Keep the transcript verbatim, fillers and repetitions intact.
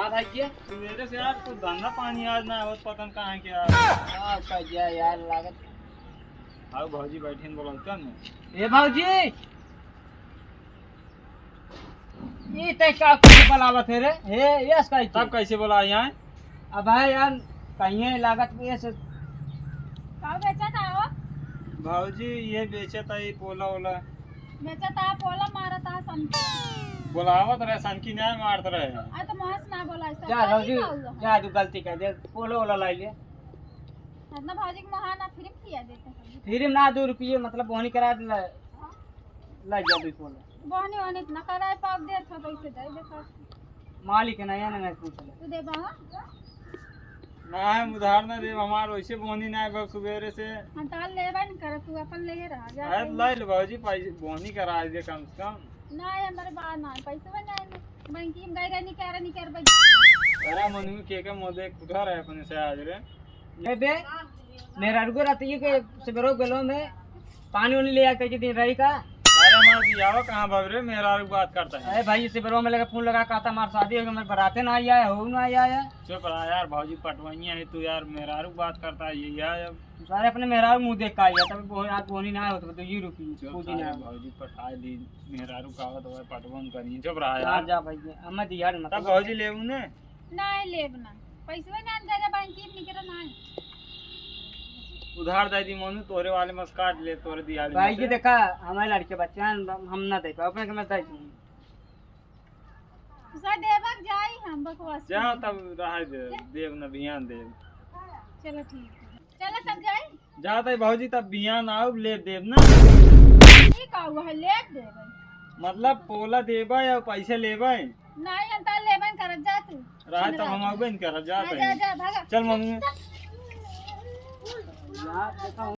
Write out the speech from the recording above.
हाँ भाई जी। सवेरे से यार कुछ धंधा पानी आज ना होत, पता न कहाँ के यार। हाँ, का जा यार लागत। आओ भौजी बैठे न बोलौता न। ए भौजी, ई तै का कुछ बोलावत है रे? हे, यस का तब कैसे बोला यहाँ? अब भाई यार, कहीं लागत ये से। का बेचत हो? भौजी, ये बेचत है पोला ओला। बेचत है पोला, मारत है सनकी। बोलावत रहे, सनकी ना मारत रहे। आ तो मुँह से ना बोला ऐसा। जा कहीं भौजी, का हुआ? जा तू गलती कर दे, पोला ओला लाई ले। इतना भौजी के मुँह ना फ्री में खिया देते हैं। फ्री में ना, दो रुपये मतलब बोहनी करा दे, लाई जा दो पोला। बोहनी ओहनी इतना कराए पाप देत हो, कैसे दे दे कर। मालिक है ना, या ना, ना पूछ ले। तू देबा, हाँ? ना, हम उधार ना देब, हमार वैसे बोहनी ना है, बस सुबेरे से। हम ताल लेबे न करे, तू अपन लेहे रहा, जा अरे कहीं। लाई लो भौजी, पैसे बोहनी करा दे कम से कम। ना, ये हमारे बा ना, पैसे बन जाएंगे। बैंक में गए, गए, निकाल, निकाल, बैंक। अरे मनु के के मोदे कुठा रहे अपने से आज रे। ए बे, मेहरारू को रात ये के सवेरो गेलो में पानी उनी ले आ के दिन रही का? अरे हमार बियाह कहाँ भव रे, मेहरारू बात करता है। अरे भाई, सवेरो में लगा फोन लगा, कहता हमार शादी हो गई, हमारे बराते ना आया है, हो ना आया है। चुप रहा यार, भौजी पटवइया है तू यार, मेहरारू बात करता है ये यार। तू सारे अपने मेहरारू मुँह देख का आया, तब बोहनी, आज बोहनी ना होत, तो ये रुकी, चुप पूछी सारे ना। भौजी पटाए ली, मेहरारू का होत, वह पटवन करी, चुप रहा हाँ, यार। जा भाई, हमें दिया मत। तब भौजी लेबू ने? नाहीं लेब ना। पैसवे ना दे दे, बैंक की निकल ना। उधार दे दी मोनू, तोरे वाले मस काट ले, तोरे दिहाड़ी भाई में जी से। देखा, हमारे लड़के बच्चे हैं, हम ना दे पाओ, अपने के मैं दे दूँ। उसा देबक जाई हम बकवास जा में। तब रहा दे, देब ना, बिहान देब। चलो ठीक है। चलो तब जाई। जात है भौजी, तब बिहान आउब, ले देब ना। ई का हुआ है, ले देबै। मतलब पोला देबै या पैसे लेबै? नाहीं, हम तार लेबै न करब, जा तू। रहा तब हम आउबे न करब, जात हाँ, है। जा, जा, भागा। चल मम्मी।